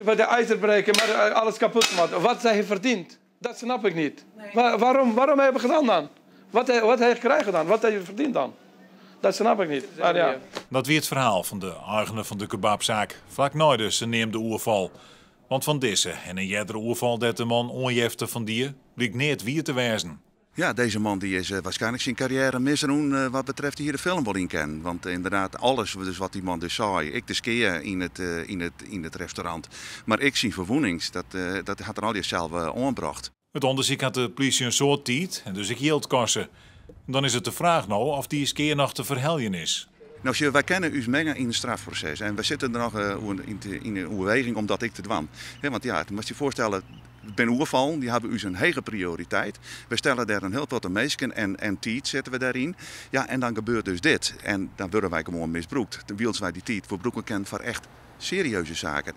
Bij de ijzer breken, maar alles kapot gemaakt. Wat zij verdient, dat snap ik niet. Waarom, waarom hebben gedaan dan? Wat hij gekregen dan? Wat hij verdient dan? Dat snap ik niet. Maar ja. Dat wie it ferhaal fan de eigener fan de kebabsaak. Flak nei de saneamde oerfal. Want fan dizze en in eardere oerfal dêr't de man oanjefte fan die, blykt neat wier te wêzen. Ja, deze man die is waarschijnlijk zijn carrière misrûn wat betreft hier de film wel in kennen. Want inderdaad, alles dus wat die man dus zei, ik de skea in het restaurant, maar ik syn ferwûnings, dat hat er al sels oanbrocht. It ûndersyk hat de plysje in soad tiid en dus ek jild koste. Dan is it de fraach no oft dy skea noch te ferheljen is. No, sjoch, wy kinne ús minge yn it strafproses en wy sitte der noch yn de oerweging om dat ek te dwaan. Want ja, moatst dy foarstelle, binne oerfallen, dy hawwe ús in hege prioriteit. We stelle dêr in hiel protte minsken en tiid sitte we dêryn. Ja, en dan gebeurt dus dit. En dan wurde wy gewoan misbrûkt. Wylst wy dy tiid ferbrûke kinne foar echt serieuze saken.